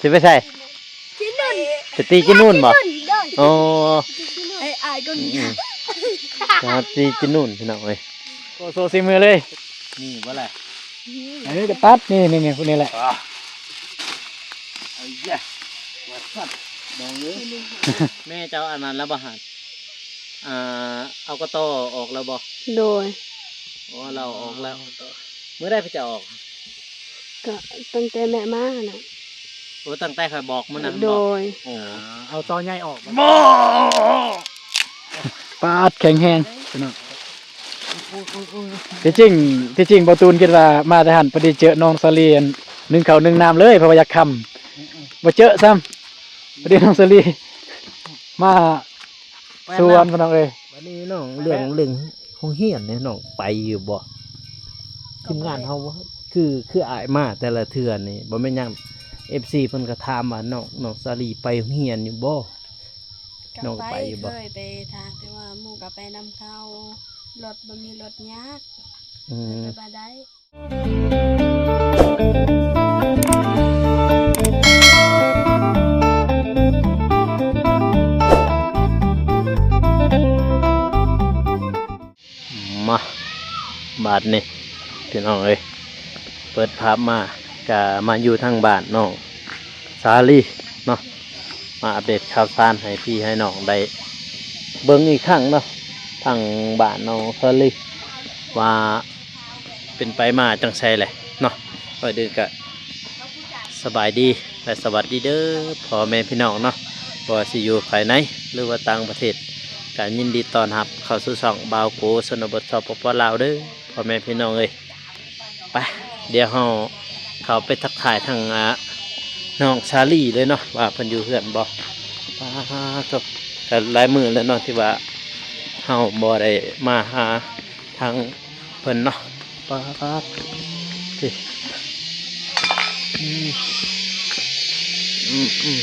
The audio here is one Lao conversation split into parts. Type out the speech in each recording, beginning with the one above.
ຊິໄປໃສ? ຈີ່ນຸ່ນ ໄປຕີຈີ່ນຸ່ນບໍ່? ຈີ່ນຸ່ນ ໂດຍ ໂອ້ ຈີ່ນຸ່ນ ໄອ້ອ້າຍຄົນນີ້ ອືມ ໄປຫາຕີຈີ່ນຸ່ນ ພີ່ນ້ອງເອີຍ. ໂຊ ໂຊສີມືເລີຍ. ນີ້ບໍ່ລະ? ເອີ ກໍຕັດ ນີ້ ນີ້ ນີ້ ພວກນີ້ແຫຼະ. ອາ ເອົາອີກແລ້ວ ວ່າສັດ ນ້ອງເອີຍ. ແມ່ເຈົ້າອັນນັ້ນແລ້ວບໍ່ຫາ? ອ່າ ເອົາກະຕໍອອກແລ້ວບໍ່? ໂດຍ ອໍ ລາວອອກແລ້ວ. ມື້ໃດເພິ່ນຈະອອກ? ກະຕັ້ງແຕ່ແມ່ມາຫັ້ນນະ. ໂອ້ ຕັ້ງແຕ່ຂ້ອຍບອກມື້ນັ້ນ ໂດຍ ບໍ່? ໂອ້ ເອົາຕໍໃຫຍ່ອອກບໍ່? ປາດ ແຂງແຮງ ພີ່ນ້ອງ. ທີ່ຈິງ ທີ່ຈິງບໍ່ຕູນຄິດວ່າມາແຕ່ຫັ້ນ ພໍດີເຈີນ້ອງສາລີ ອັນ ໜຶ້ງເຂົ້າໜຶ້ງນ້ຳເລີຍ ເພາະວ່າຢາກຄ່ຳ ບໍ່ເຈີຊ້ຳ. ພໍດີນ້ອງສາລີມາສວນ ພີ່ນ້ອງເອີຍ. ບັດນີ້ນ້ອງ ເລື່ອງ ເລື່ອງໂຮງຮຽນນີ້ ນ້ອງໄປຢູ່ບໍ່? ທີມງານເຮົາ ຄື ຄືອ້າຍມາແຕ່ລະເທື່ອນີ້ ບໍ່ແມ່ນຫຍັງ ເອຟຊີ ເພິ່ນກໍຖາມວ່າ ນ້ອງ ນ້ອງສາລີໄປໂຮງຮຽນຢູ່ບໍ່? ນ້ອງໄປຢູ່ບໍ່? ເຄີຍໄປຖ້າ ແຕ່ວ່າໝູ່ກໍໄປນຳເຂົາ ລົດບໍ່ມີ ລົດຍາກ ອືມ ໄປບໍ່ໄດ້. ມາ ບາດນີ້ ພີ່ນ້ອງເອີຍ ເປີດພາບມາ ກະມາຢູ່ທາງບ້ານນ້ອງສາລີເນາະ ມາອັບເດດຂ່າວສານໃຫ້ພີ່ໃຫ້ນ້ອງໄດ້ເບິ່ງອີກຄັ້ງເນາະ ທາງບ້ານນ້ອງສາລີ ວ່າເປັນໄປມາຈັ່ງໃດແຫຼະເນາະ. ກ່ອນອື່ນກະສະບາຍດີ ແລະ ສະຫວັດດີເດີພໍ່ແມ່ພີ່ນ້ອງເນາະ ບໍ່ວ່າຊິຢູ່ພາຍໃນ ຫຼືວ່າຕ່າງປະເທດ ກະຍິນດີຕ້ອນຮັບເຂົ້າສູ່ຊ່ອງບ່າວໂກຊົນນະບົດ ສປປ ລາວ ເດີ ພໍ່ແມ່ພີ່ນ້ອງເອີຍ. ໄປ ດຽວເຮົາເຂົ້າໄປທັກທາຍທາງ ອ່າ ນ້ອງສາລີເລີຍເນາະ ວ່າເພິ່ນຢູ່ເຮືອນບໍ່. ປາດໂທ້ ກະຫຼາຍມື້ແລ້ວເນາະ ທີ່ວ່າເຮົາບໍ່ໄດ້ມາຫາທາງ ເພິ່ນເນາະ. ປາດ ນີ້ ອືມ ອືມ ອືມ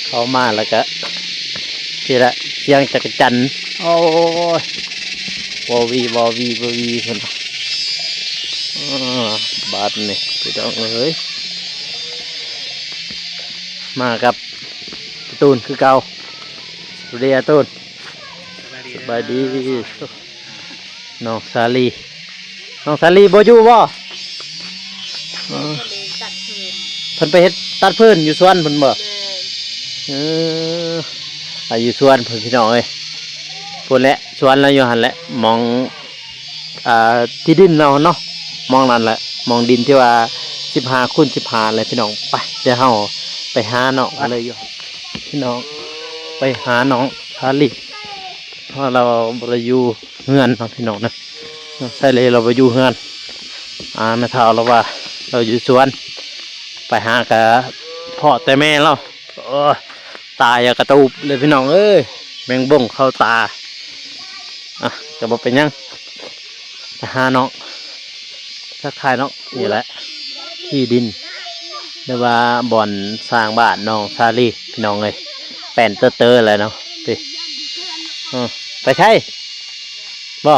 ເຂົ້າມາແລ້ວກະ ພີ້ລະ ສຽງຈັກກະຈັ່ນ ໂອ້ຍ ວໍວີ ວໍວີ ວໍວີ ເພິ່ນ. ອາ ບາດນີ້ ພີ່ນ້ອງເອີຍ ມາກັບ ກາຕູນຄືເກົ່າ. ສະບາຍດີ ກາຕູນ ສະບາຍດີ ສະບາຍດີ ເດີ ນ້ອງສາລີ ນ້ອງສາລີບໍ່ຢູ່ບໍ່? ເອີ ຕັດຟືນ ເພິ່ນໄປເຮັດຕັດຟືນຢູ່ສວນເພິ່ນບໍ່? ແມ່ນ ເອີ ໄປຢູ່ສວນເພິ່ນ ພີ່ນ້ອງເອີຍ ພຸ້ນແຫຼະ ສວນລາວຢູ່ຫັ້ນແຫຼະ ໝ່ອງ ອ່າ ທີ່ດິນລາວເນາະ ໝ່ອງນັ້ນແຫຼະ ໝ່ອງດິນທີ່ວ່າ ສິບຫ້າ ຄູນ ສິບຫ້າ ແຫຼະ ພີ່ນ້ອງ. ໄປ ດຽວເຮົາໄປຫານ້ອງກັນເລີຍຢູ່ ພີ່ນ້ອງ ໄປຫານ້ອງສາລີ ເພາະລາວບໍ່ໄດ້ຢູ່ເຮືອນເນາະ ພີ່ນ້ອງນະ ນ້ອງສາລີລາວບໍ່ຢູ່ເຮືອນ. ອ່າ ແມ່ເຖົ້າລາວວ່າລາວຢູ່ສວນ ໄປຫາກະພໍ້ແຕ່ແມ່ລາວ. ໂອ້ຍ ຕາຢາກະຕູບເລີຍ ພີ່ນ້ອງເອີຍ ແມງບົ້ງເຂົ້າຕາ. ອ່ະ ກະບໍ່ເປັນຫຍັງ ໄປຫານ້ອງ ທັກທາຍນ້ອງ. ນີ້ແຫຼະ ທີ່ດິນ ຫຼືວ່າບ່ອນສ້າງບ້ານນ້ອງສາລີ ພີ່ນ້ອງເອີຍ ແປ້ນເຕີໆແຫຼະເນາະ. ຕິ ເອີ ໄປໃສບໍ່?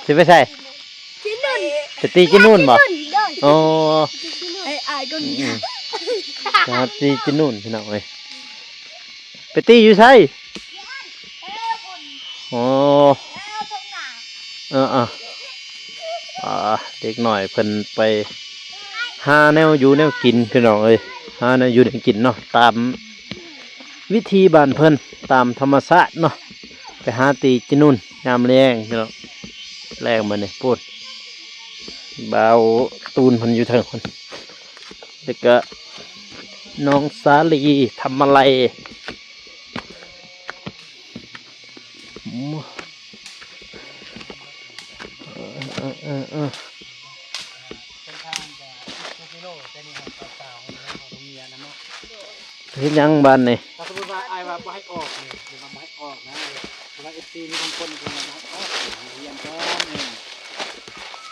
ຊິໄປໃສ? ຈີ່ນຸ່ນ ໄປຕີຈີ່ນຸ່ນບໍ່? ໂອ້ ໄອ້ອ້າຍຄົນນີ້ ອືມ ໄປຫາຕີຈີ່ນຸ່ນ ພີ່ນ້ອງເອີຍ. ໄປຕີຢູ່ໃສ? ໂອ້ ເອີໆ ອ່າ ເດັກນ້ອຍເພິ່ນໄປຫາແນວຢູ່ແນວກິນ ພີ່ນ້ອງເອີຍ ຫາແນວຢູ່ແນວກິນເນາະ ຕາມວິຖີບ້ານເພິ່ນ ຕາມທຳມະຊາດເນາະ. ໄປຫາຕີຈີ່ນຸ່ນຍາມແລງ ພີ່ນ້ອງ ແລງມານີ້ ພຸ້ນ ບ່າວຕູນເພິ່ນຢູ່ເທິງພຸ້ນ ແລ້ວກະນ້ອງສາລີ ທຳມະໄລ ເອີ ເອີ ເອີ ເອີ ເຮັດຫຍັງບາດນີ້? ຖ້າສົມມຸດວ່າອ້າຍວ່າບໍ່ໃຫ້ອອກນີ້ ຫຼືວ່າບໍ່ໃຫ້ອອກນະ ຫຼືວ່າເອັຟຊີມີບາງຄົນເພິ່ນວ່າບໍ່ໃຫ້ອອກ ຮຽນກ່ອນນີ້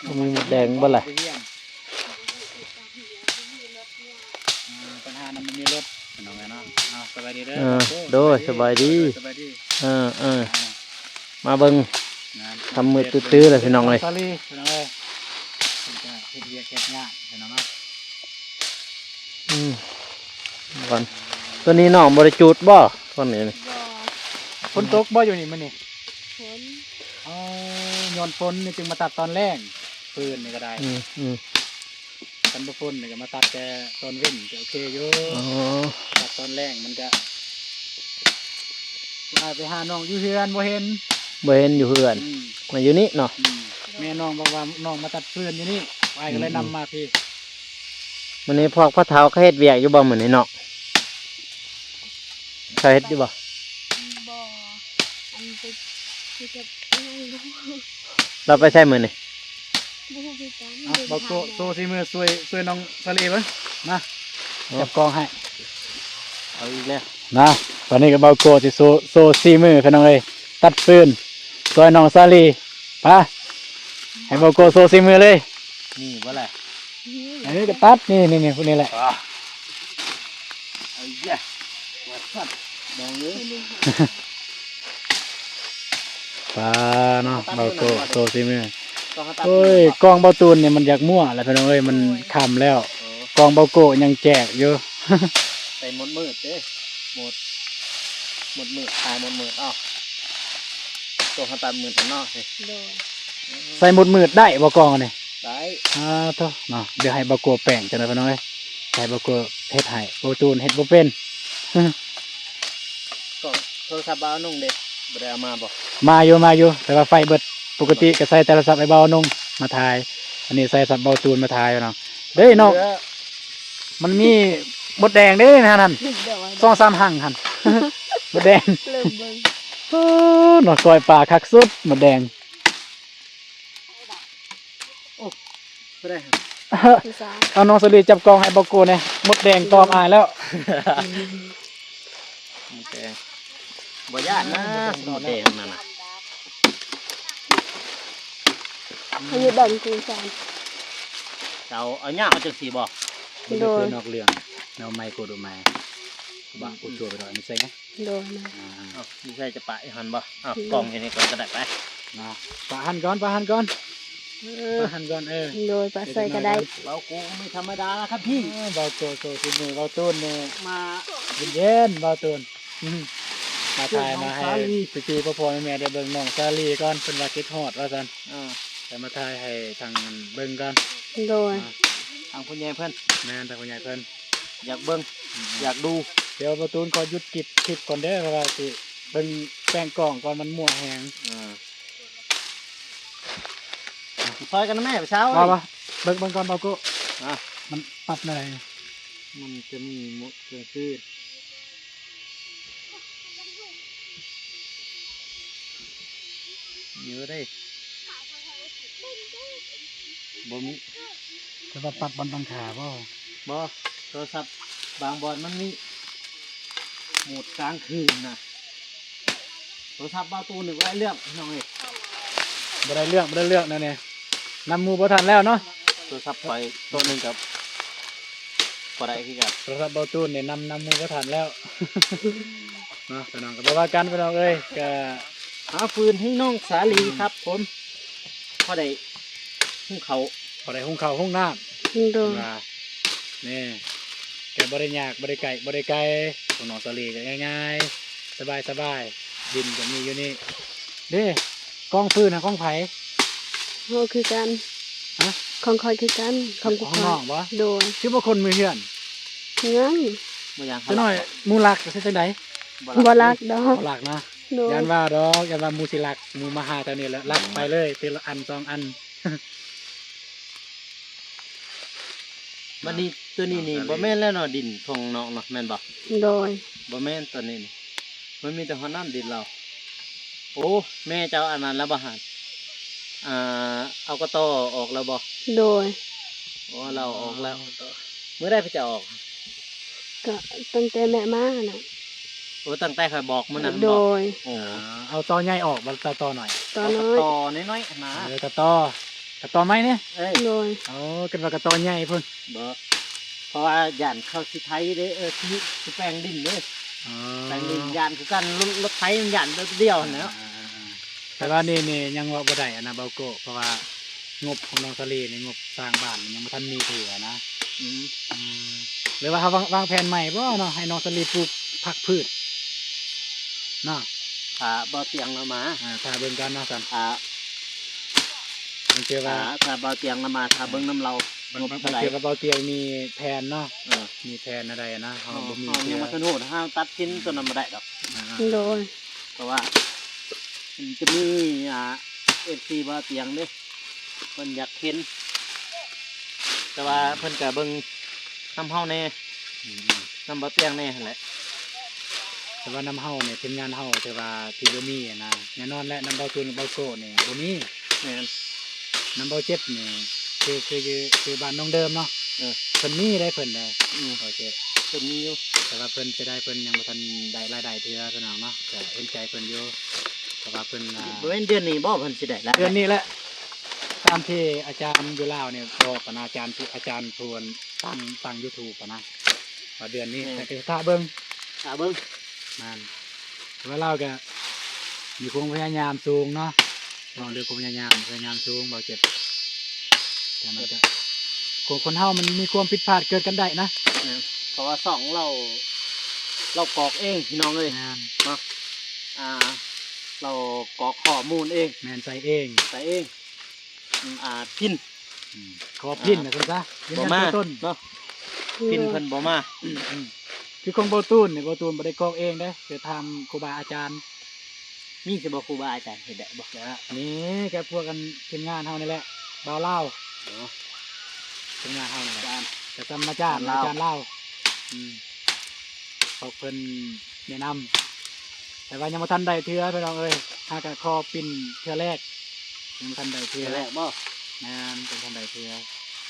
ບໍ່ມີໝົດແດງບໍ່ລະ? ຮຽນ ອ່າ ບັນຫານຳບໍ່ມີລົດ ພີ່ນ້ອງເອີຍເນາະ. ເອົາ ສະບາຍດີເດີ ເອີ ໂດຍ ສະບາຍດີ ສະບາຍດີ ເອີ ເອີ ອ່າ ມາເບິ່ງ ງານ ຄ່ຳມືດຕື້ໆແລ້ວ ພີ່ນ້ອງເອີຍ ສາລີ ພີ່ນ້ອງເອີຍ ເພິ່ນກະເຮັດວຽກ ເຮັດຍາກເນາະ. ອືມ ກ່ອນ ຕົວນີ້ນ້ອງບໍ່ໄດ້ຈູດບໍ່? ຕົວນີ້ນີ້ ບໍ່. ຝົນຕົກບໍ່ຢູ່ນີ້ມື້ນີ້? ຝົນ. ອໍ ຍ້ອນຝົນນີ້ຈຶ່ງມາຕັດຕອນແລງ ຟືນນີ້ກໍໄດ້. ອືມ ອືມ. ຄັນບໍ່ຝົນນີ້ກໍມາຕັດແຕ່ຕອນເວັນ ກໍໂອເຄຢູ່. ອໍ ຕັດຕອນແລງມັນກໍ ອ້າຍໄປຫານ້ອງຢູ່ເຮືອນບໍ່ເຫັນ. ບໍ່ເຫັນຢູ່ເຮືອນ. ອືມ ມາຢູ່ນີ້ເນາະ. ອືມ ແມ່ນ້ອງບອກວ່ານ້ອງມາຕັດຟືນຢູ່ນີ້ ອ້າຍກໍເລີຍນຳມາພີ້. ອືມ ມື້ນີ້ພວກພໍ່ເຖົ້າເຂົາເຮັດວຽກຢູ່ບໍ່ມື້ນີ້ເນາະ? ເຂົາເຮັດຢູ່ບໍ່? ບໍ່. ອັນໄປ ຄືຈະ ຍັງບໍ່ຮູ້. ລາວໄປໃສມື້ນີ້? ບໍ່ຮູ້ຄືກັນ. ເອົາ ເບິ່ງ ບ່າວໂກະ ໂຊສີມື ຊ່ວຍ ຊ່ວຍນ້ອງສາລີເບິ່ງ. ມາ ຈັບກ້ອງໃຫ້. ເອົາອີກແລ້ວ. ມາ ຕອນນີ້ກໍບ່າວໂກະຊິໂຊ ໂຊສີມື ພີ່ນ້ອງເອີຍ ຕັດຟືນ ຊ່ວຍນ້ອງສາລີ. ໄປ ໃຫ້ບ່າວໂກະໂຊສີມືເລີຍ. ນີ້ບໍ່ລະ? ນີ້. ອັນນີ້ກໍຕັດ ນີ້ ນີ້ ນີ້ ພວກນີ້ແຫຼະ. ອາ ເອົາອີກແລ້ວ ວ່າສັດ ນ້ອງເອີຍ. ປາເນາະ ບ່າວໂກະໂຊສີມື. ໂອ້ຍ ກ້ອງບ່າວຕູນນີ້ມັນຢາກມົ້ວແລ້ວ ພີ່ນ້ອງເອີຍ ມັນຄ່ຳແລ້ວ. ໂອ້ຍ ກ້ອງບ່າວໂກະຍັງແຈກຢູ່. ໃສ່ໝົດມືດເດ້ ໝົດ ໝົດມືດ ຖ່າຍໝົດມືດ. ເອົາ ໂຕເຮົາຕັດມືດເນາະ. ໂດຍ. ໃສ່ໝົດມືດໄດ້ບໍ່ກ້ອງອັນນີ້? ໄດ້. ອາ ໂທ້ເນາະ ດຽວໃຫ້ບ່າວໂກະແປງຈັກໜ່ອຍ ພີ່ນ້ອງເອີຍ ໃຫ້ບ່າວໂກະເຮັດໃຫ້ ບ່າວຕູນເຮັດບໍ່ເປັນ. ກ້ອງໂທລະສັບບ່າວອານົງເດ ບໍ່ໄດ້ເອົາມາບໍ່? ມາຢູ່ ມາຢູ່ ແຕ່ວ່າໄຟເບິດ. ປົກກະຕິກໍໃຊ້ໂທລະສັບອ້າຍບ່າວອານົງມາຖ່າຍ ອັນນີ້ໃຊ້ໂທລະສັບບ່າວຕູນມາຖ່າຍເນາະ. ເດ້ນ້ອງ ມັນມີມົດແດງເດ້ໃນຫັ້ນ ສອງສາມຮັງຫັ້ນ ມົດແດງ. ເລີ່ມເບິ່ງ ເອີ ເນາະ ກ້ອຍປາຄັກສຸດ ມົດແດງ. ໂອ້ ບໍ່ໄດ້ ເອົານ້ອງສາລີຈັບກ້ອງໃຫ້ບ່າວໂກະແດ່ ມົດແດງຕອມອ້າຍແລ້ວ. ມົດແດງ ບໍ່ຢ້ານນະ ມົດແດງນັ້ນນະ. ເຂົາຢູ່ດອນກູຊານ ເຈົ້າເອົາຍາວເອົາຈັ່ງຊີ້ບໍ່? ໂດຍ. ນອກເລື່ອງ ແນວໄມ້ໂກດໄມ້ ບາດກູຊົ່ວໄປດອກ ນີ້ໃສ່ໄງ. ໂດຍ. ອ່າ ເອົາ ນີ້ໃສ່ຈະປະອີກຫັ້ນບໍ່? ເອົາ ກອງຢູ່ນີ້ກ່ອນກໍໄດ້ໄປ. ມາ ປະຫັ້ນກ່ອນ ປະຫັ້ນກ່ອນ ເອີ ປະຫັ້ນກ່ອນ. ເອີ ໂດຍ ປະໃສ່ກໍໄດ້. ບ່າວໂກະບໍ່ທຳມະດານະຄັບພີ່. ເອີ ບ່າວໂກະໂຊສີມື ບ່າວຕູນນີ້ ມາ ເຢັນໆ ບ່າວຕູນ ມາຖ່າຍມາໃຫ້ພີ່ໆ ພໍ່ໆ ແມ່ໆ ໄດ້ເບິ່ງນ້ອງສາລີກ່ອນ ເພິ່ນວ່າຄິດຮອດວ່າຊັ້ນ. ເອີ ແຕ່ມາຖ່າຍໃຫ້ທາງເບິ່ງກ່ອນ. ໂດຍ. ອ່າ ທາງຜູ້ໃຫຍ່ເພິ່ນ ແມ່ນ ທາງຜູ້ໃຫຍ່ເພິ່ນຢາກເບິ່ງ ອືມ ຢາກດູ. ດຽວບ່າວຕູນຂໍຢຸດຄລິບ ຄລິບກ່ອນເດີ ເພາະວ່າຊິເບິ່ງແປງກ້ອງກ່ອນ ມັນມົ້ວແຮງ. ເອີ ຊ່ອຍກັນນະແມ່ ຜູ້ສາວ. ບໍ່ ບໍ່ ເບິ່ງ ເບິ່ງກ່ອນບ່າວໂກະ. ອ່າ ມັນປັບແນວໃດ? ມັນຈະມີໝົດເຄື່ອງຄືນ ມີບໍ່ໄດ້ ບໍ່ມີ. ຈະວ່າປັບບ່ອນຕັ້ງຂາບໍ່? ບໍ່ ໂທລະສັບບາງບ່ອນມັນມີໂໝດກາງຄືນນະ. ໂທລະສັບບ່າວຕູນນີ້ບໍ່ໄດ້ເລື່ອງ ພີ່ນ້ອງເອີຍ ບໍ່ໄດ້ເລື່ອງ ບໍ່ໄດ້ເລື່ອງແນວນີ້ ນຳໝູ່ບໍ່ທັນແລ້ວເນາະ. ໂທລະສັບຂ້ອຍໂຕໜຶ່ງກໍບໍ່ໄດ້ຄືກັນ ໂທລະສັບບ່າວຕູນນີ້ນຳ ນຳໝູ່ບໍ່ທັນແລ້ວເນາະ. ພີ່ນ້ອງກໍບໍ່ວ່າກັນ ພີ່ນ້ອງເອີຍ ກໍຫາຟືນໃຫ້ນ້ອງສາລີ ອືມ ຄັບຜົມ ພໍໄດ້ ຫຸງເຂົ້າ ພໍໄດ້ຫຸງເຂົ້າຫຸງນ້ຳ. ໂດຍ. ວ່າ ນີ້ ແກບໍ່ໄດ້ຍາກ ບໍ່ໄດ້ໄກ ບໍ່ໄດ້ໄກ ຂອງນ້ອງສາລີກໍງ່າຍໆ ສະບາຍໆ ດິນກໍມີຢູ່ນີ້ເດ້. ກອງຟືນນະຂອງໃຜ? ເຮົາຄືກັນ. ຮະ? ຂອງຂ້ອຍຄືກັນ ຂອງ ຂອງນ້ອງບໍ່? ໂດຍ. ຄືບໍ່ຄົນມືເຮືອນ? ຍັງ ບໍ່ຢາກ ຈັກໜ້ອຍໝູ່ລັກຊິເຮັດຈັ່ງໃດ? ບໍ່ລັກ ບໍ່ລັກດອກ ບໍ່ລັກນະ. ໂດຍ. ຢ້ານວ່າດອກ ຢ້ານວ່າໝູ່ຊິລັກ ໝູ່ມາຫາແຖວນີ້ແລ້ວ ລັກໄປເລີຍ ທີລະອັນສອງອັນ. ບັດນີ້ຕົວນີ້ນີ້ ບໍ່ແມ່ນແລ້ວເນາະ ດິນຂອງນ້ອງເນາະ ແມ່ນບໍ່? ໂດຍ. ບໍ່ແມ່ນຕົວນີ້ນີ້ ມັນມີແຕ່ຮອດນັ້ນດິນລາວ. ໂອ້ ແມ່ເຈົ້າອັນນັ້ນແລ້ວບໍ່ຫັ້ນ? ອ່າ ເອົາກະຕໍອອກແລ້ວບໍ່? ໂດຍ. ໂອ້ ລາວອອກແລ້ວ. ມື້ໃດເພິ່ນຈະອອກ? ກະຕັ້ງແຕ່ແມ່ມາຫັ້ນນະ. ໂອ້ ຕັ້ງແຕ່ຂ້ອຍບອກມື້ນັ້ນແມ່ນບໍ່? ໂດຍ. ໂອ້ ເອົາຕໍໃຫຍ່ອອກບໍ່ ຕໍ ຕໍນ້ອຍ? ຕໍນ້ອຍ ເອົາກະຕໍນ້ອຍໆຫັ້ນນະ. ເອີ ກະຕໍ ກະຕໍໄມ້ນີ້? ເອີ ໂດຍ. ໂອ້ ຄິດວ່າກະຕໍໃຫຍ່ພຸ້ນ. ບໍ່ ເພາະວ່າຢ້ານເຂົາຊິໄຖເດ້ ເອີ ຊິ ຊິແປງດິນເດ້. ອໍ ແປງດິນຢ້ານຄືກັນ ລົດ ລົດໄຖມັນຢ້ານໂດດດຽວຫັ້ນແຫຼະ. ອ່າໆໆ ແຕ່ວ່ານີ້ ນີ້ຍັງເວົ້າບໍ່ໄດ້ຫັ້ນນະ ເບົາໂກ້ ເພາະວ່າ ງົບຂອງນ້ອງສາລີນີ້ ງົບສ້າງບ້ານຍັງບໍ່ທັນມີເທື່ອນະ. ອືມ ອືມ ຫຼືວ່າເຮົາວາງ ວາງແຜນໃໝ່ບໍ່ເນາະ ໃຫ້ນ້ອງສາລີປູກຜັກພືດເນາະ? ຖ້າບໍ່ຕຽງລາວມາ ອ່າ ຖ້າເບິ່ງກັນເນາະຊັ້ນ ຖ້າ ບາງເທື່ອວ່າ ຖ້າ ຖ້າບໍ່ຕຽງລາວມາ ຖ້າເບິ່ງນຳລາວ ງົບເທົ່າໃດ ບາງເທື່ອວ່າບໍ່ຕຽງມີແຜນເນາະ. ເອີ ມີແຜນແນວໃດນະ ເຮົາບໍ່ມີ ເຮົາຍັງບໍ່ທັນຮູ້ ເຮົາຕັດສິນຕົວນັ້ນບໍ່ໄດ້ດອກ. ອ່າ ໂດຍ ເພາະວ່າມັນຈະມີ ອ່າ ເອັຟຊີ ບ່າວຕຽງເດ້ ເພິ່ນຢາກເຫັນ ແຕ່ວ່າເພິ່ນກະເບິ່ງນຳເຮົາແດ່ ອືມ ນຳບ່າວຕຽງແດ່ຫັ້ນແຫຼະ. ແຕ່ວ່ານຳເຮົານີ້ ທີມງານເຮົາຖືວ່າທີ່ບໍ່ມີຫັ້ນນະ ແນ່ນອນແຫຼະ ນຳບ່າວຕູນກັບບ່າວໂກ້ນີ້ບໍ່ມີ. ແມ່ນ ນຳບ່າວເຈັບນີ້ ຄື ຄືຢູ່ ຄືບ້ານນ້ອງເດີມເນາະ. ເອີ ເພິ່ນມີໄດ໋ ເພິ່ນໄດ໋ ອືມ ບ່າວເຈັບ ເພິ່ນມີຢູ່ ແຕ່ວ່າເພິ່ນເສຍດາຍ ເພິ່ນຍັງບໍ່ທັນໄດ້ລາຍໄດ້ເທື່ອ ພີ່ນ້ອງເນາະ ກະເຫັນໃຈເພິ່ນຢູ່ ເພາະວ່າເພິ່ນ ອ່າ ບໍ່ແມ່ນເດືອນນີ້ບໍ່ ເພິ່ນຊິໄດ້ລາຍໄດ້? ເດືອນນີ້ແຫຼະ ຕາມທີ່ອາຈານຢູ່ລາວນີ້ບອກຫັ້ນນະ ອາຈານ ອາຈານຜູ້ຕັ້ງ ຕັ້ງ YouTube ຫັ້ນນະ ວ່າເດືອນນີ້ ແມ່ນ ແຕ່ກະຊິຖ້າເບິ່ງ ຖ້າເບິ່ງ ແມ່ນ ແຕ່ວ່າລາວກະມີຄວາມພະຍາຍາມສູງເນາະ ເວົ້າເລື່ອງຄວາມພະຍາຍາມ ພະຍາຍາມສູງ ບ່າວເຈັບ ແຕ່ມັນກະ ຄົນ ຄົນເຮົາມັນມີຄວາມຜິດພາດເກີດກັນໄດ້ນະ. ແມ່ນ ເພາະວ່າຊ່ອງລາວ ລາວກອກເອງ ພີ່ນ້ອງເອີຍ ແມ່ນ ເນາະ ອ່າ ລາວກອກຂໍ້ມູນເອງ ແມ່ນ ໃສ່ເອງ ໃສ່ເອງ ອືມ ອ່າ ພິນ ອືມ ຂໍພິນ ອ່າ ວ່າຊັ້ນຊະ ຢືນຢັນຕົວຕົນເນາະ ພິນເພິ່ນບໍ່ມາ ອືມ ຄືຂອງບ່າວຕູນນີ້ ບ່າວຕູນບໍ່ໄດ້ກອກເອງເດ້ ໄປຖາມຄູບາອາຈານ. ມີຊິບໍ່ຄູບາອາຈານ ເຮັດໄດ້ບໍ່? ກະນີ້ ກະພວກອັນທີມງານເຮົານີ້ແຫຼະ ບ່າວລາວ ອໍ ທີມງານເຮົານີ້ແຫຼະ ອາຈານ ກະສຳມາຈານ ອາຈານລາວ ອາຈານລາວ ອືມ ພວກເພິ່ນແນະນຳ ແຕ່ວ່າຍັງບໍ່ທັນໄດ້ເທື່ອ ພີ່ນ້ອງເອີຍ ຫາກະຂໍປິ່ນເທື່ອແລກ ຍັງບໍ່ທັນໄດ້ເທື່ອ ເທື່ອແລກບໍ່? ແມ່ນ ຍັງບໍ່ທັນໄດ້ເທື່ອ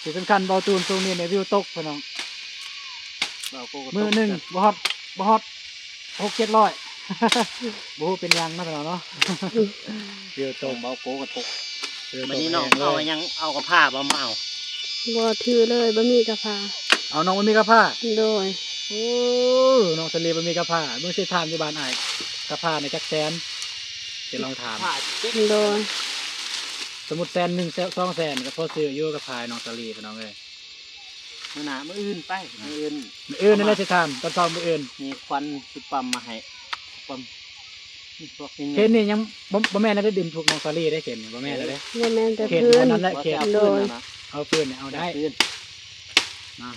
ທີ່ສຳຄັນບ່າວຕູນຊ່ວງນີ້ນີ້ວິວຕົກ ພີ່ນ້ອງ ບ່າວໂກ້ກໍຕົກ ມື້ໜຶ່ງບໍ່ຮອດ ບໍ່ຮອດຫົກເຈັດຮ້ອຍ ບໍ່ຮູ້ເປັນຫຍັງເນາະ ພີ່ນ້ອງເນາະ ວິວຕົກ ຂອງບ່າວໂກ້ກໍຕົກ ວິວຕົກ ບາດນີ້ນ້ອງເອົາຫຍັງ ເອົາກະພ້າບໍ່ ມາເອົາ ບໍ່ຖືເລີຍ ບໍ່ມີກະພ້າ ເອົາ ນ້ອງບໍ່ມີກະພ້າ ໂດຍ ໂອ້ ນ້ອງສາລີບໍ່ມີກະພ້າ ເບິ່ງຊິຖາມຢູ່ບ້ານອ້າຍ ກະພ້ານີ້ຈັກແສນ ຊິລອງຖາມ ໂດຍ ສົມມຸດແສນໜຶ່ງ ແສນ ສອງແສນ ກະພໍຊື້ຢູ່ ກະພ້ານ້ອງສາລີ ພີ່ນ້ອງເອີຍ. ມື້ໜ້າ ມື້ອື່ນໄປ ມື້ອື່ນ ມື້ອື່ນນັ້ນແຫຼະຊິຖາມ ຕອນເຊົ້າມື້ອື່ນ ມີຄວັນຊິປ້ຳມາໃຫ້ ປ້ຳ ນີ້ພວກນີ້ ເຂດນີ້ຍັງບໍ່ ບໍ່ແມ່ນແລ້ວເດ້ ດິນພວກນ້ອງສາລີເດ້ ເຂດນີ້ບໍ່ແມ່ນແລ້ວເດ້ ບໍ່ແມ່ນແຕ່ ເຂດນັ້ນແຫຼະ ເຂດ ໂດຍ ເອົາຟືນນີ້ເອົາໄດ້ ເອົາຟືນ ນະ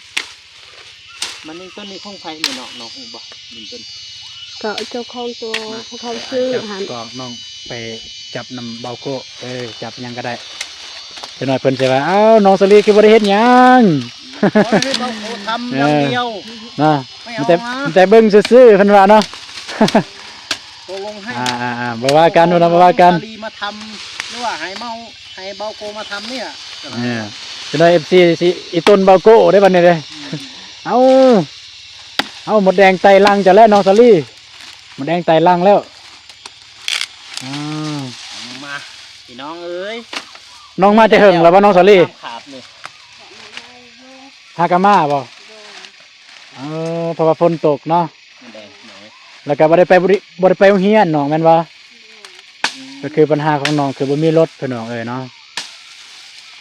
ມັນນີ້ ຕົ້ນນີ້ຂອງໃຜນີ້ ນ້ອງ ນ້ອງຮູ້ບໍ່? ດິນຕົ້ນ ກະເຈົ້າຂອງໂຕ ມາ ເຂົາຊື້ ໄປ ຫັ້ນ ຈັບກອງ ນ້ອງໄປຈັບນຳບ່າວໂກ້ ເອີ ຈັບຫຍັງກະໄດ້ ຈັກໜ້ອຍເພິ່ນຊິວ່າ ອ້າວ ນ້ອງສາລີຄືບໍ່ໄດ້ເຮັດຫຍັງ ຂໍໃຫ້ບ່າວໂກ້ທຳຢ່າງດຽວ ເອີ ນະ ມີແຕ່ ມີແຕ່ເບິ່ງຊື່ໆ ເພິ່ນວ່າເນາະ ຕົກລົງໃຫ້ ອ່າໆໆ ບໍ່ວ່າກັນ ບໍ່ວ່າກັນ ສາລີມາທຳ ຫຼືວ່າໃຫ້ເມົາ ໃຫ້ບ່າວໂກ້ມາທຳນີ້ ເອີ ຈັກໜ້ອຍເອັຟຊີຊິອີ່ຕົນບ່າວໂກ້ເດ້ບັດນີ້ເດ້ ອືມ ເອົາ ເອົາ ມົດແດງໄຕ່ຫຼັງເຈົ້າແລ້ວ ນ້ອງສາລີ ມົດແດງໄຕ່ຫຼັງແລ້ວ ອືມ ມາ ພີ່ນ້ອງເອີຍ ນ້ອງມາແຕ່ເຫິງແລ້ວບໍ່ ນ້ອງສາລີ? ຫາກະມາບໍ່? ເອີ ເພາະວ່າຝົນຕົກເນາະ ແລ້ວກະບໍ່ໄດ້ໄປ ບໍ່ໄດ້ ບໍ່ໄດ້ໄປໂຮງຮຽນນ້ອງແມ່ນບໍ່? ອືມ ກະຄືບັນຫາຂອງນ້ອງຄືບໍ່ມີລົດ ພີ່ນ້ອງເອີຍເນາະ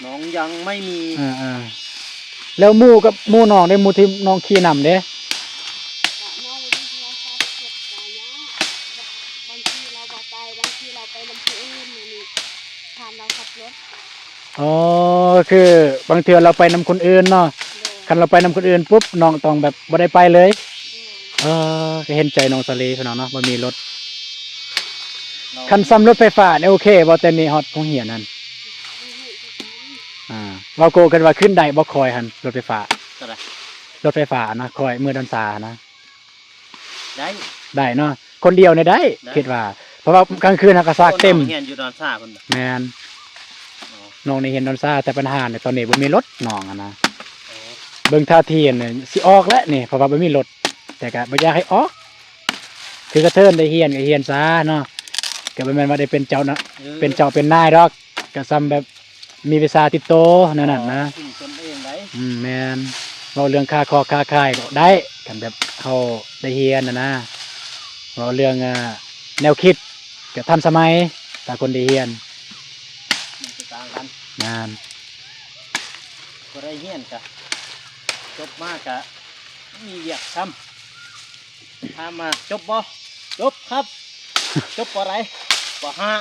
ນ້ອງຍັງໄມ່ມີ ເອີໆ ແລ້ວໝູ່ກັບ ໝູ່ນ້ອງເດ້ ໝູ່ທີ່ນ້ອງຂີ່ນຳເດ້? ກະນ້ອງບໍ່ມີໂທລະສັບ ກະຍາກ ບາງທີລາວບໍ່ໄປ ບາງທີລາວໄປນຳຜູ້ອື່ນ ແນວນີ້ ຖາມລາວຂັບລົດ ອໍ ຄືບາງເທື່ອລາວໄປນຳຄົນອື່ນເນາະ ໂດຍ ຄັນລາວໄປນຳຄົນອື່ນປຸບ ນ້ອງຕ້ອງແບບບໍ່ໄດ້ໄປເລີຍ ໂດຍ ເອີ ກະເຫັນໃຈນ້ອງສາລີ ພີ່ນ້ອງເນາະ ບໍ່ມີລົດ ຄັນຊ່ຳລົດໄຟຟ້ານີ້ໂອເຄບໍ່? ແຕ່ນີ້ຮອດໂຮງຮຽນຫັ້ນ ອ່າ ບ່າວໂກ້ຄິດວ່າຂຶ້ນໄດ້ບໍ່ ຄ່ອຍຫັ້ນ ລົດໄຟຟ້າ ເທົ່າໃດ? ລົດໄຟຟ້ານະ ຄ່ອຍເມືອດອນຊານະ ໄດ້ ໄດ້ເນາະ ຄົນດຽວນີ້ໄດ້ ໄດ້ ຄິດວ່າ ເພາະວ່າກາງຄືນເຮົາກະສາກເຕັມ ໂອ້ ນ້ອງຮຽນຢູ່ດອນຊາພຸ້ນ ແມ່ນ ອໍ ນ້ອງນີ້ຮຽນດອນຊາ ແຕ່ບັນຫານີ້ຕອນນີ້ບໍ່ມີລົດນ້ອງຫັ້ນນະ ອໍ ເບິ່ງທ່າທີນີ້ຊິອອກແລ້ວນີ້ ເພາະວ່າບໍ່ມີລົດ ແຕ່ກະບໍ່ຢາກໃຫ້ອອກ ຄືກະເທີນໄດ້ຮຽນກະຮຽນຊາເນາະ ກະບໍ່ແມ່ນວ່າໄດ້ເປັນເຈົ້ານະ ເອີ ເປັນເຈົ້າເປັນນາຍດອກ ກະຊ່ຳແບບ ມີວິຊາຕິດໂຕແນວນັ້ນນະ ເອີ ອືມ ແມ່ນ ເວົ້າເລື່ອງຄ້າຂອງຄ້າຂາຍກະໄດ້ ຄັນແບບເຮົາໄດ້ຮຽນຫັ້ນນະ ເວົ້າເລື່ອງ ອ່າ ແນວຄິດກະທັນສະໄໝ ຖ້າຄົນໄດ້ຮຽນ ມັນຊິຕ່າງກັນ ນະ ບໍ່ໄດ້ຮຽນກະ ຈົບມາກະມີວຽກທຳ. ຖາມວ່າຈົບບໍ່? ຈົບຄັບ. ຈົບ ປໍໃດ? ປໍຫ້າ.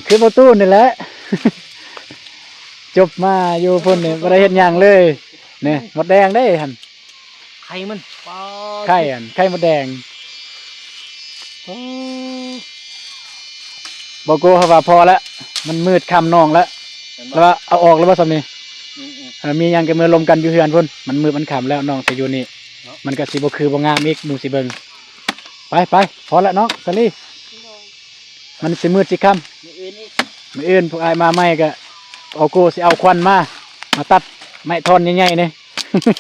ຄືບໍ່ຕູ້ນີ້ແຫຼະ ຈົບມາຢູ່ພຸ້ນນີ້ບໍ່ໄດ້ເຮັດຫຍັງເລີຍ. ນີ້ ໝົດແດງເດ້ຫັ້ນ. ໄຂ່ມັນ ໄຂ່ອັນ ໄຂ່ມົດແດງ. ໂອ້ ບໍ່ໂກເຮົາວ່າພໍລະ ມັນມືດຄ່ຳນອງລະ. ແລ້ວວ່າເອົາອອກແລ້ວບໍ່ຊ່ຳນີ້? ອືມໆ ເອີ ມີຫຍັງກໍເມືອລົມກັນຢູ່ເຮືອນພຸ້ນ. ມັນມືດມັນຄ່ຳແລ້ວ ນ້ອງຊິຢູ່ນີ້ ເນາະ ມັນກໍຊິບໍ່ຄືບໍ່ງາມອີກ ໝູ່ຊິເບິ່ງ. ໄປໆ ພໍລະນ້ອງສາລີ. ມັນຊິມືດຊິຄ່ຳ. ມື້ອື່ນອີກ ມື້ອື່ນພວກອ້າຍມາໃໝ່ກໍ ເອົາໂກຊິເອົາຂວັນມາ ມາຕັດໄມ້ທ່ອນໃຫຍ່ໆນີ້.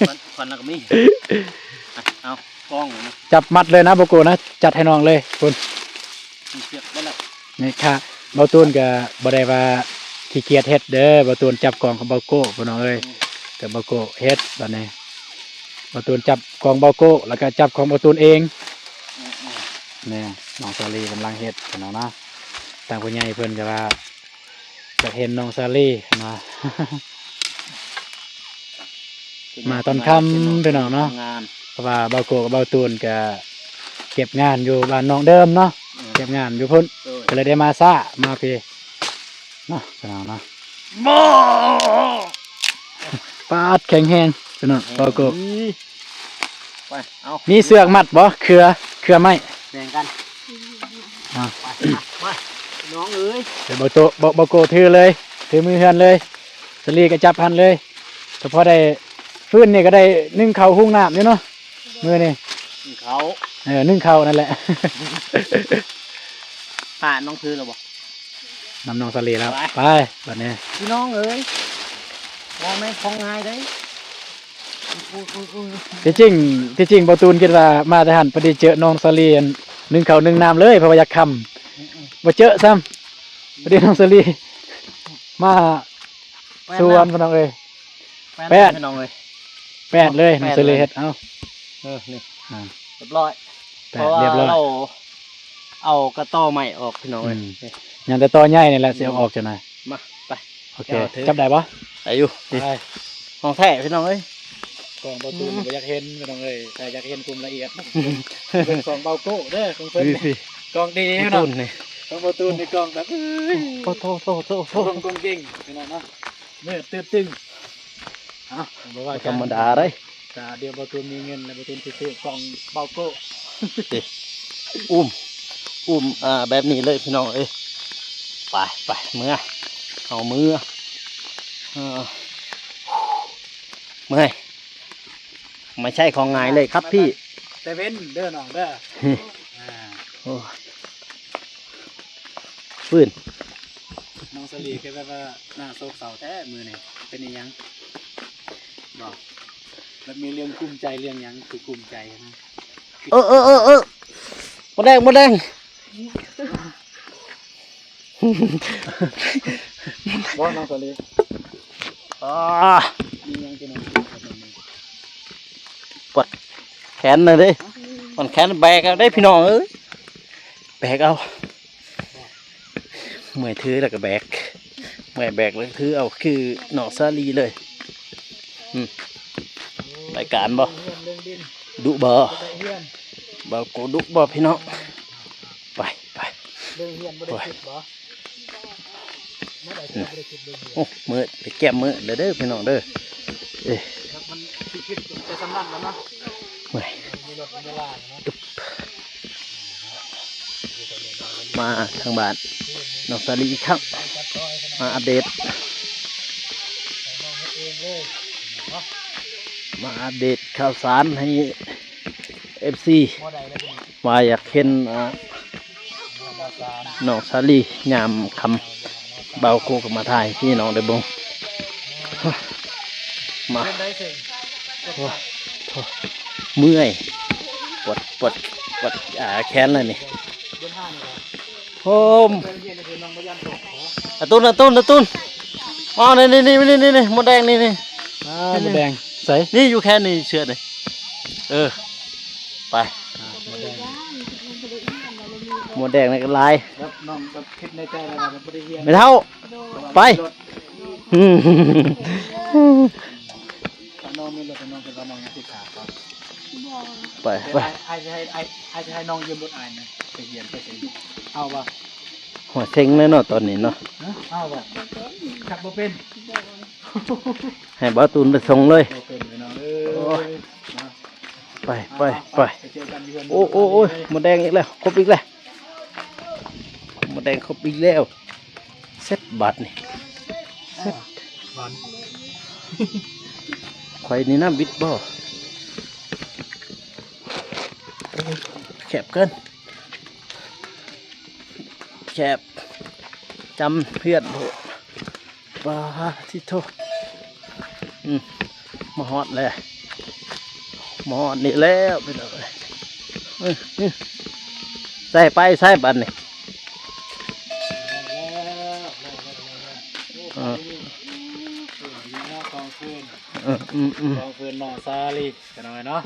ຂວັນ ຂວັນລະກໍມີ. ອ່ະ ເອົາ ກ້ອງນະ ຈັບມັດເລີຍນະ ບໍ່ໂກນະ ຈັດໃຫ້ນ້ອງເລີຍພຸ້ນ. ມີເຊືອກບໍ່ລະ? ນີ້ຄ່ະ ເບົາຕູນກໍບໍ່ໄດ້ວ່າຂີ້ກຽດເຮັດເດີ ເບົາຕູນຈັບກ້ອງຂອງເບົາໂກ ພີ່ນ້ອງເອີຍ. ອືມ ກໍເບົາໂກເຮັດບາດນີ້ ເບົາຕູນຈັບກ້ອງເບົາໂກ ແລ້ວກໍຈັບຂອງເບົາຕູນເອງ. ອືມໆ ນີ້ ນ້ອງສາລີກຳລັງເຮັດພີ່ນ້ອງນະ. ທາງຜູ້ໃຫຍ່ເພິ່ນກໍວ່າ ຢາກເຫັນນ້ອງສາລີເນາະ. ມາຕອນຄ່ຳພີ່ນ້ອງເນາະ ເພາະວ່າເບົາໂກກັບເບົາຕູນກະເກັບງານຢູ່ບ້ານນ້ອງເດີມເນາະ. ອືມ ເກັບງານຢູ່ພຸ້ນ ໂດຍ ກໍເລີຍໄດ້ມາຊ້າ ມາພີ້ເນາະ ພີ່ນ້ອງເນາະ. ປາດ ແຂງແຮງພີ່ນ້ອງ ເບົາໂກ. ໄປ ເອົາ ມີເຊືອກມັດບໍ່? ເຄືອ ເຄືອໄມ້ ແບ່ງກັນ. ອ່າ ໄປ ໄປ ໄປ ນ້ອງເອີຍ. ດຽວເບົາໂຕ ເບົາ ເບົາໂກຖືເລີຍ ຖືມືເຮືອນເລີຍ ສາລີກໍຈັບຫັ້ນເລີຍ. ກໍພໍໄດ້ ຟືນນີ້ກໍໄດ້ໜຶ້ງເຂົ້າຫຸງນ້ຳຢູ່ເນາະ ມື້ນີ້. ໜຶ້ງເຂົ້າ ເອີ ໜຶ້ງເຂົ້ານັ້ນແຫຼະ. ພານ້ອງຖືແລ້ວບໍ່? ນຳນ້ອງສາລີແລ້ວ. ໄປ ໄປ ບາດນີ້ ພີ່ນ້ອງເອີຍ ບໍ່ແມ່ນຂອງງ່າຍເດ້. ທີ່ຈິງ ທີ່ຈິງເບົາຕູນຄິດວ່າມາແຕ່ຫັ້ນ ພໍດີເຈີນ້ອງສາລີ ໜຶ້ງເຂົ້າໜຶ້ງນ້ຳເລີຍ ເພາະວ່າຢາກຄ່ຳ. ອືມໆ ບໍ່ເຈີຊ້ຳ ພໍດີນ້ອງສາລີມາ ແປດ ສວນພີ່ນ້ອງເອີຍ. ແປດ ແປດ ພີ່ນ້ອງເອີຍ ແປດເລີຍ ແປດ ນ້ອງສາລີເຮັດ ເອົາ ເອີ ນີ້ ອ່າ ຮຽບຮ້ອຍ ແປດ ເພາະວ່າ ຮຽບຮ້ອຍ ເຮົາເອົາກະຕໍໄມ້ອອກ ພີ່ນ້ອງເອີຍ. ອືມ ຍັງແຕ່ຕໍໃຫຍ່ນີ້ແຫຼະ ອືມ ຊິເອົາອອກຈັ່ງໃດ. ມາ ໄປ ໂອເຄ ເຈົ້າຖື ຈັບໄດ້ບໍ່? ໄດ້ຢູ່ ໄປ ຂອງແທ້ພີ່ນ້ອງເອີຍ. ກ້ອງເບົາຕູນ ອືມ ບໍ່ຢາກເຫັນພີ່ນ້ອງເອີຍ ແຕ່ຢາກເຫັນຄວາມລະອຽດ ເບິ່ງຂອງເບົາໂກເດີ ຂອງເພິ່ນ ນີ້ ນີ້ ກ້ອງດີພີ່ນ້ອງ ຂອງເບົາຕູນນີ້ ຂອງເບົາຕູນນີ້ກ້ອງແບບ ໂອ້ ໂອ້ ໂອ້ ໂອ້ ກ້ອງເກັ່ງພີ່ນ້ອງເນາະ. ເນີດຕຶດຕຶງ ເອົ້າ ບໍ່ວ່າກັນ ບໍ່ທຳມະດາເດ້. ກະດຽວເບົາຕູນມີເງິນແລ້ວ ເບົາຕູນຊິຊື້ກ້ອງເບົາໂກ ຕິ ອຸ້ມ ອຸ້ມ ອ່າ ແບບນີ້ເລີຍພີ່ນ້ອງເອີຍ. ໄປ ໄປ ເມືອ ເຮົາເມືອ ເອີ ເມື່ອຍ. ບໍ່ໃຊ່ຂອງງ່າຍເລີຍຄັບພີ່ ແຕ່ເວັນເດີນ້ອງເດີ. ອ່າ ໂອ້ ຟືນ ນ້ອງສາລີຄືແບບວ່າໜ້າໂສກເສົ້າແທ້ມື້ນີ້ ເປັນອີ່ຫຍັງ? ບໍ່ ແບບມີເລື່ອງກຸ້ມໃຈເລື່ອງຫຍັງຄືກຸ້ມໃຈນະ? ເອີ ເອີ ເອີ ເອີ ໝົດແດງ ໝົດແດງ. ບໍ່ ນ້ອງສາລີ ອາ ມີຫຍັງທີ່ນ້ອງ ປວດແຂນນະເດ້ ປວດແຂນ ແບກເອົາເດ້ພີ່ນ້ອງເອີຍ ແບກເອົາ. ເມື່ອຍຖືແລ້ວກໍແບກ ເມື່ອຍແບກແລ້ວຖືເອົາ ຄືນ້ອງສາລີເລີຍ. ອືມ ໄດ້ການບໍ່? ດຸບໍ່? ເບົາໂກດຸບໍ່ພີ່ນ້ອງ? ໄປ ໄປ ໂອ້ຍ ມືດ ໄປແກ້ມມືດເດີພີ່ນ້ອງເດີ. ເອີ ເມື່ອຍ ມາທາງບ້ານນ້ອງສາລີອີກຄັ້ງ ມາອັບເດດ ມາອັບເດດຂ່າວສານໃຫ້ເອັຟຊີ ວ່າຢາກເຫັນ ອ່າ ນ້ອງສາລີຍາມຄ່ຳ ບ່າວໂກກໍມາຖ່າຍໃຫ້ພີ່ນ້ອງໄດ້ເບິ່ງ. ມາ ໂອ້ ໂອ້ ເມື່ອຍ ປວດ ປວດ ປວດ ອ່າ ແຂນແລ້ວນີ້. ໂອ້ ອາຕຸນ ອາຕຸນ ອາຕຸນ ມາ ນີ້ ນີ້ ນີ້ ນີ້ ນີ້ ມົດແດງ ນີ້ ນີ້ ອ່າ ມົດແດງ ໃສ? ນີ້ຢູ່ແຂນນີ້ ເຊືອກນີ້ ເອີ ໄປ ອ່າ ມົດແດງ ມົດແດງນີ້ກໍຫຼາຍ. ແບບນ້ອງກໍຄິດໃນໃຈແລ້ວວ່າບໍ່ໄດ້ຮຽນ ແມ່ເຖົ້າ ໄປ. ນ້ອງມີລົດ ນ້ອງເພິ່ນວ່ານ້ອງຍັງສິຂາກ່ອນ. ໄປ ໄປ ອ້າຍ ອ້າຍຊິໃຫ້ ອ້າຍ ອ້າຍຊິໃຫ້ນ້ອງຢືມລົດອ້າຍນະ ໄປຮຽນໄປເສັງ ເອົາບໍ່? ຫົວເສັງແລ້ວເນາະຕອນນີ້ເນາະ. ຮະ? ເອົາບໍ່? ບໍ່ເປັນ ຂັບບໍ່ເປັນ. ໃຫ້ບ່າວຕູນໄປສົ່ງເລີຍ. ບໍ່ເປັນເລີຍນ້ອງເອີຍ. ໂອ້ຍ ມາ ໄປ ໄປ ໄປ ໄປເຈີກັນຢູ່ເຮືອນ. ໂອ້ ໂອ້ ໂອ້ຍ ມົດແດງອີກແລ້ວ ຄົບອີກແລ້ວ ມົດແດງຄົບອີກແລ້ວ. ເສັດບາດນີ້ ເສັດບາດ. ຂ້ອຍນີ້ນະບິດບໍ່ ແຄບເກີນ ແຄບ ຈຳເພື່ອນໂພດ. ປາທິໂທ ອືມ ມາຮອດແລ້ວ ມາຮອດນີ້ແລ້ວພີ່ນ້ອງເອີຍ. ອືມ ອືມ ໃສ່ໄປໃສ່ບາດນີ້. ເອີ ກອງຟືນ ເອີ ອືມ ອືມ ກອງຟືນນ້ອງສາລີ ພີ່ນ້ອງເອີຍເນາະ.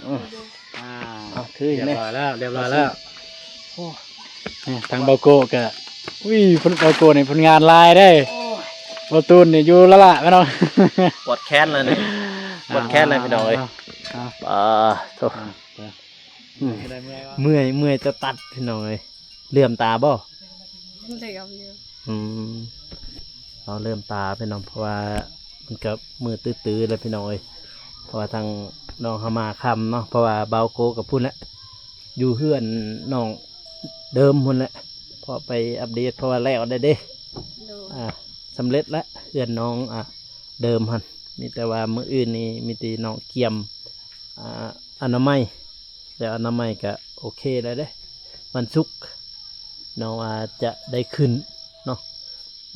ອືມ ອ່າ ເອົາ ຖືໃຫ້ແດ່. ຮຽບຮ້ອຍແລ້ວ ຮຽບຮ້ອຍແລ້ວ. ໂອ້ ນີ້ທາງບ່າວໂກ້ກໍ ອຸ້ຍ ບ່າວໂກ້ນີ້ຜົນງານຫຼາຍເດ້. ໂອ້ຍ ບ່າວຕູນນີ້ຢູ່ລະລະພີ່ນ້ອງ ປວດແຂນແລ້ວນີ້ ປວດແຂນແລ້ວພີ່ນ້ອງເອີຍ. ອ່າ ອ່າ ໂທ້ ອ່າ ອືມ ເມື່ອຍ ເມື່ອຍຕະຕັດພີ່ນ້ອງເອີຍ. ເຫຼື້ອມຕາບໍ່? ເຫຼື້ອມຢູ່. ອືມ ເອົາເຫຼື້ອມຕາພີ່ນ້ອງ ເພາະວ່າມັນກໍມືຕື້ໆແລ້ວພີ່ນ້ອງເອີຍ. ເພາະວ່າທາງນ້ອງເຮົາມາຄ່ຳເນາະ ເພາະວ່າບ່າວໂກ້ກັບພຸ້ນແຫຼະ ຢູ່ເຮືອນນ້ອງເດີມພຸ້ນແຫຼະ ເພາະໄປອັບເດດ ເພາະວ່າແລ້ວແລ້ວເດ້. ໂດຍ ອ່າ ສຳເລັດແລ້ວເຮືອນນ້ອງ ອ່າ ເດີມຫັ້ນ. ມີແຕ່ວ່າມື້ອື່ນນີ້ມີແຕ່ນ້ອງກຽມ ອ່າ ອະນາໄມ ແລ້ວອະນາໄມກະໂອເຄແລ້ວເດ້. ວັນສຸກນ້ອງວ່າຈະໄດ້ຂຶ້ນເນາະ.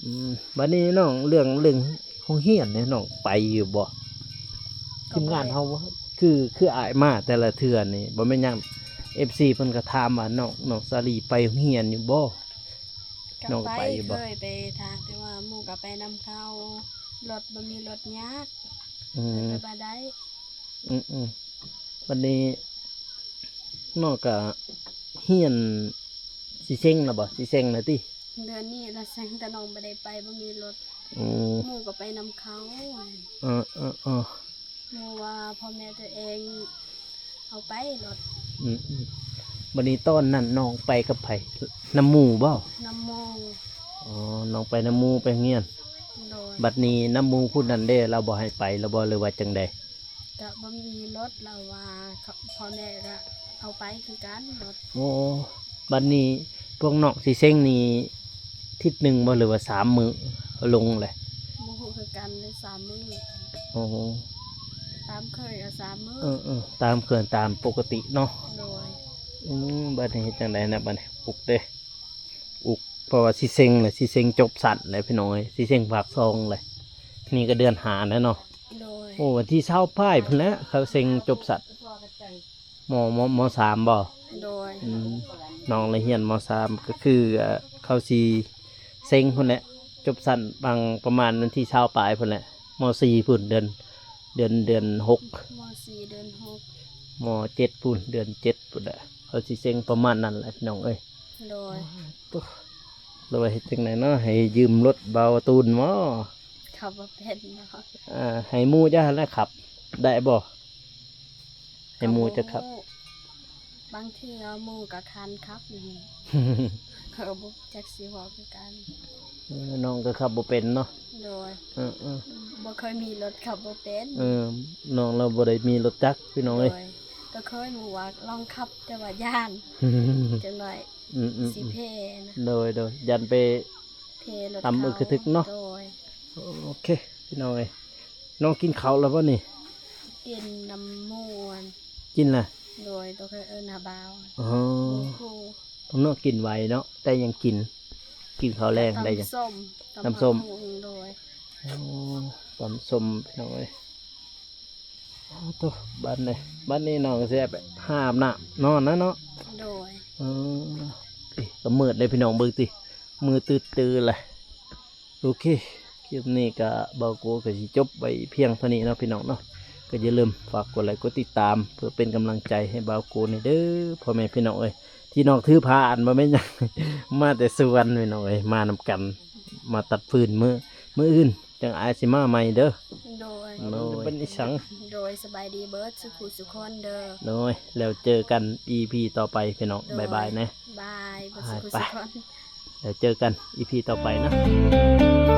ອືມ ບາດນີ້ນ້ອງ ເລື່ອງ ເລື່ອງໂຮງຮຽນນີ້ນ້ອງໄປຢູ່ບໍ່? ກໍ ທີມງານເຮົາ ໄປ ຄື ຄືອ້າຍມາແຕ່ລະເທື່ອນີ້ ບໍ່ແມ່ນຫຍັງ ເອັຟຊີເພິ່ນກໍຖາມວ່າ ນ້ອງ ນ້ອງສາລີໄປໂຮງຮຽນຢູ່ບໍ່? ກໍ ນ້ອງໄປ ໄປຢູ່ບໍ່? ເຄີຍໄປຖ້າ ແຕ່ວ່າໝູ່ກໍໄປນຳເຂົາ ລົດບໍ່ມີລົດຍາກ. ອືມ ເພິ່ນກໍບໍ່ໄດ້. ອືມໆ ບັດນີ້ນ້ອງກະຮຽນ ຊິເສັງແລ້ວບໍ່? ຊິເສັງແລ້ວຕິ? ເດືອນນີ້ລະເສັງ ແຕ່ນ້ອງບໍ່ໄດ້ໄປ ບໍ່ມີລົດ. ໂອ້ ໝູ່ກໍໄປນຳເຂົາ. ເອີໆໆ ໝູ່ວ່າພໍ່ແມ່ຕົວເອງເອົາໄປລົດ. ອືມໆ ບັດນີ້ຕອນນັ້ນນ້ອງໄປກັບໃຜ? ນຳໝູ່ບໍ່? ນຳໝູ່. ອໍ ນ້ອງໄປນຳໝູ່ໄປໂຮງຮຽນ. ໂດຍ. ບັດນີ້ນຳໝູ່ຜູ້ນັ້ນເດ້ ລາວບໍ່ໃຫ້ໄປລະບໍ່ ຫຼືວ່າຈັ່ງໃດ? ກະບໍ່ມີລົດ ລາວວ່າ ພໍ່ແມ່ກະເອົາໄປຄືກັນລົດ. ໂອ້ ບັດນີ້ພວກນ້ອງຊິເສັງນີ້ທິດໜຶ່ງບໍ່ ຫຼືວ່າສາມມື້ລົງແຫຼະ? ບໍ່ຮູ້ຄືກັນເລີຍ ສາມມື້. ໂອ້ ຕາມເຄີຍກະສາມມື້. ເອີໆ ຕາມເຄີຍ ຕາມປົກກະຕິເນາະ. ໂດຍ. ອືມ ບັດນີ້ເຮັດຈັ່ງໃດນະ ບັດນີ້ ອຸກເດ້. ອຸກ ເພາະວ່າຊິເສັງແຫຼະ ຊິເສັງຈົບຊັ້ນແຫຼະພີ່ນ້ອງເອີຍ ຊິເສັງພາກສອງແຫຼະ. ນີ້ກໍເດືອນຫ້າແລ້ວເນາະ. ໂດຍ. ໂອ້ ວັນທີຊາວປາຍພຸ້ນແຫຼະ ເຂົາເສັງຈົບຊັ້ນ. ມ ມ ມ ສາມບໍ່? ໂດຍ. ອືມ ນ້ອງລະຮຽນ ມ ສາມ ກໍຄື ເຂົາຊິເສັງພຸ້ນແຫຼະ ຈົບຊັ້ນບາງປະມານວັນທີຊາວປາຍພຸ້ນແຫຼະ. ມ ສີ່ພຸ້ນ ເດືອນ ເດືອນ ເດືອນຫົກ. ມ ສີ່ເດືອນຫົກ. ມ ເຈັດພຸ້ນ ເດືອນເຈັດພຸ້ນແຫຼະ ເຂົາຊິເສັງປະມານນັ້ນແຫຼະພີ່ນ້ອງເອີຍ. ໂດຍ. ໂອ້ ແລ້ວວ່າເຮັດຈັ່ງໃດເນາະ ໃຫ້ຢືມລົດບ່າວຕູນບໍ? ຂັບບໍ່ເປັນເນາະ. ອ່າ ໃຫ້ໝູ່ເຈົ້າຫັ້ນແຫຼະຂັບໄດ້ບໍ່? ໃຫ້ໝູ່ເຈົ້າຂັບ. ບາງເທື່ອໝູ່ກໍຄານຂັບນີ້ ເຂົາກໍບໍ່ຈັກຊິເວົ້າຄືກັນ. ເອີ ນ້ອງກໍຂັບບໍ່ເປັນເນາະ. ໂດຍ. ເອີໆ ບໍ່ເຄີຍມີລົດ ຂັບບໍ່ເປັນ. ເອີ ນ້ອງລາວບໍ່ໄດ້ມີລົດຈັກພີ່ນ້ອງເອີຍ. ໂດຍ. ກໍເຄີຍໝູ່ວ່າລອງຂັບ ແຕ່ວ່າຢ້ານ ຈັກໜ້ອຍ. ອືມໆໆ ຊິເພນະ. ໂດຍໆ ຢ້ານໄປ ເພລົດ ຕຳ ເຂົາ ອຶກກະທຶກເນາະ. ໂດຍ. ໂອເຄພີ່ນ້ອງເອີຍ ນ້ອງກິນເຂົ້າແລ້ວບໍ່ນີ້? ກິນນຳໝູ່. ກິນລະ? ໂດຍ. ໂຕເຄີຍເອີ້ນຫາບ່າວ. ອໍ ເນາະ ກິນໄວເນາະ ໄດ້ຫຍັງກິນ? ກິນເຂົ້າແລງໄດ້ຫຍັງ? ຕຳສົ້ມ. ຕຳສົ້ມ. ໂດຍ. ໂອ້ ຕຳສົ້ມພີ່ນ້ອງເອີຍ. ໂອ້ ໂຕ ບາດນີ້ ບາດນີ້ນ້ອງຊິໄດ້ໄປຫາອາບນ້ຳນອນແລ້ວເນາະ. ໂດຍ. ເອີ ເອີ ກໍມືດເດ້ພີ່ນ້ອງ ເບິ່ງຕິ ມືດຕື້ໆແຫຼະ. ໂອເຄ ຄລິບນີ້ກໍບ່າວໂກກໍຊິຈົບໄວ້ພຽງເທົ່ານີ້ເນາະພີ່ນ້ອງເນາະ. ກໍຢ່າລືມຝາກກົດໄລກົດຕິດຕາມ ເພື່ອເປັນກຳລັງໃຈໃຫ້ບ່າວໂກນີ້ເດີ ພໍ່ແມ່ພີ່ນ້ອງເອີຍ. ທີ່ນ້ອງຖືພາອັນບໍ່ແມ່ນຫຍັງ ມາແຕ່ສວນພີ່ນ້ອງເອີຍ ມານຳກັນ ມາຕັດຟືນມື້ ມື້ອື່ນ. ຈັ່ງອ້າຍຊິມາໃໝ່ເດີ. ໂດຍ ໂດຍ ເປັນອີ່ສັງ. ໂດຍ ສະບາຍດີເບິດສູ່ຜູ້ສູ່ຄົນເດີ. ໂດຍ ແລ້ວເຈີກັນອີພີຕໍ່ໄປພີ່ນ້ອງ. ໂດຍ ບາຍບາຍແນ່. ບາຍ ເບິດ ໄປ ສູ່ຜູ້ ໄປ ສູ່ຄົນ. ແລ້ວເຈີກັນອີພີຕໍ່ໄປເນາະ.